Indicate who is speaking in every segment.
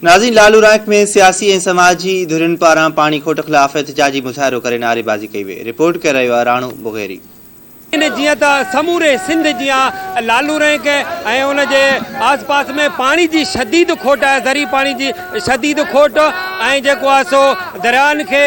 Speaker 1: ناظرين لالو رائنڪ ۾ سياسي ۽ سماجي ڌرين پاران پاڻي کوٽ خلاف احتجاجي مظاهرو ڪري نعريبازي ڪئي وئي، رپورٽ ڪري رهيو آهي راڻو بغيري.
Speaker 2: جيئن ته سموري سنڌ جيان لالو رينڪ ۽ ان جي آس پاس ۾ پاڻي جي شديد کوٽ آهي زرعي پاڻي جي شديد کوٽ ۽ جيڪو آهي سو دريائن کي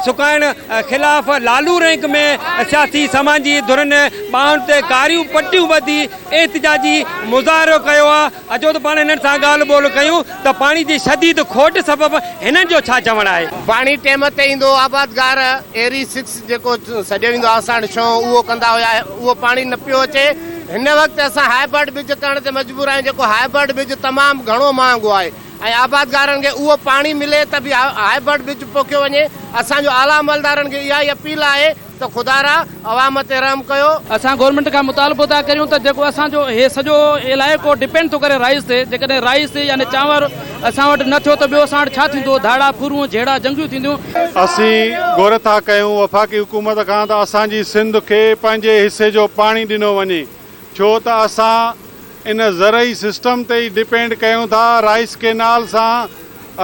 Speaker 2: سڪائڻ خلاف لالو رينڪ ۾ سياسي سماجي ڌرين ٻانهن تي ڪاريون پٽيون ٻڌي احتجاجي مظاهرو ڪيو آهي اچو ته پاڻ هنن سان ڳالهه ٻولهه ڪيون ته پاڻي جي شديد کوٽ سبب هنن جو ڇا چوڻ آهي.
Speaker 3: پاڻي ٽيم تي ايندو هو آبادگار ايري سڪس جيڪو سڏيو ويندو آهي اسان وٽ ڇهون اهو ڪندا هيا اهو پاڻي نه پيو اچي هن وقت اسان هائبرڊ ٻج ڪرڻ تي مجبور آهيون جيڪو هائبرڊ ٻج تمام گهڻو مهانگو آهي ۽ آبادگارن کي اهو پاڻي ملي ته به هائبرڊ ٻج پوکيو وڃي اسان جو اعليٰ عملدارن کي اها ئي اپيل آهي ته خدارا عوام تي رحم ڪيو.
Speaker 4: اسان گورنمينٽ کان مطالبو ٿا ڪريون ته جيڪو اسان جو هي سڄو علائقو ڊپينڊ ٿو ڪري رائيس تي جيڪڏهن رائيس يعني چانور اسان وٽ نه ٿيو ته ٻيو اسان وٽ ڇا ٿيندو ڌاڙا ڦرون جهيڙا جنگيون ٿينديون.
Speaker 5: اسين گهر ٿا ڪيون وفاقي حڪومت کان ته اسان جي سنڌ کي پنهنجي حصي جو پاڻي ڏنو وڃي ڇو ته اسان ان زرعي سسٽم تي ئي ڊپينڊ ڪيون ٿا، رائيس ڪينال سان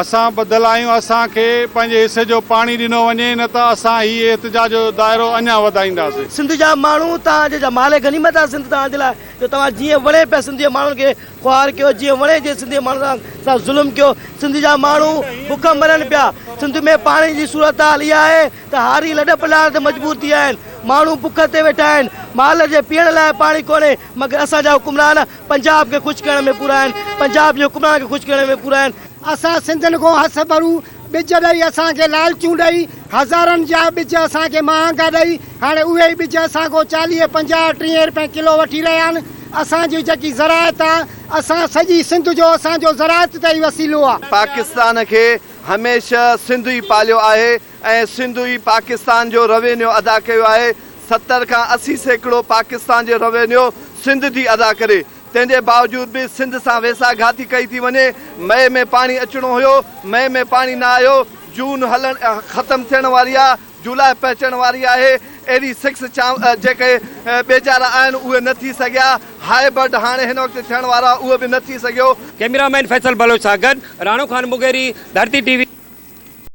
Speaker 5: اسان ٻڌل آهيون، اسان کي پنهنجي حصي جو پاڻي ڏنو وڃي نه ته اسان هي احتجاج جو دائرو اڃا وڌائينداسين.
Speaker 6: سنڌ جا ماڻهو توهان جي جا مال غنيمت آهي سنڌ توهان جي لاء جو توهان جيئن وڻي پيا سنڌ جي ماڻهن کي خوار ڪيو جيئن وڻي جي سنڌ جي ماڻهن سان ظلم ڪيو سنڌ جا ماڻهو بک مرن پيا سنڌ ۾ پاڻي جي صورتحال اها آهي ته هاري لڏ پلاڻ تي مجبور ٿي ويا آهن، ماڻهو بک تي ويٺا آهن، مال جي پيئڻ لاء پاڻي ڪونهي، مگر اسان جا حڪمران پنجاب کي خوش ڪرڻ ۾ پورا آهن، پنجاب جي حڪمران کي خوش ڪرڻ ۾ پورا آهن.
Speaker 7: اسان سنڌين کان هس ڀرو ٻج ڏئي اسان کي لالچون ڏئي هزارن جا ٻج اسان کي مهانگا ڏئي هاڻي اهي ئي ٻج اسان کان 40 50 30 رپين ڪلو وٺي رهيا آهن اسان جي جيڪي زراعت آ اسان سڄي سنڌ جو اسان جو زراعت تي ئي وسيلو آ.
Speaker 8: پاڪستان کي هميشه سنڌ ئي پاليو آهي ۽ سنڌ ئي پاڪستان جو روينيو ادا ڪيو آهي، 70 کان 80% پاڪستان جو روينيو سنڌ ٿي ادا ڪري، تنهن جي باوجود به سنڌ سان ويساهه گهاتي ڪئي ٿي وڃي، مئي ۾ پاڻي اچڻو هيو، مئي ۾ پاڻي نه آيو، جون هلڻ ختم ٿيڻ واري آ، جولاء پهچڻ واري آهي، ايري سڪس جيڪي ٻيجارا آهن اهي نه ٿي سگهيا، هائبرڊ هاڻي هن وقت ٿيڻ وارا اهو به نه ٿي سگهيو.
Speaker 2: ڪئميرا مين فيصل بلوچ سان گڏ راڻو خان مغيري، ڌرتي ٽي وي.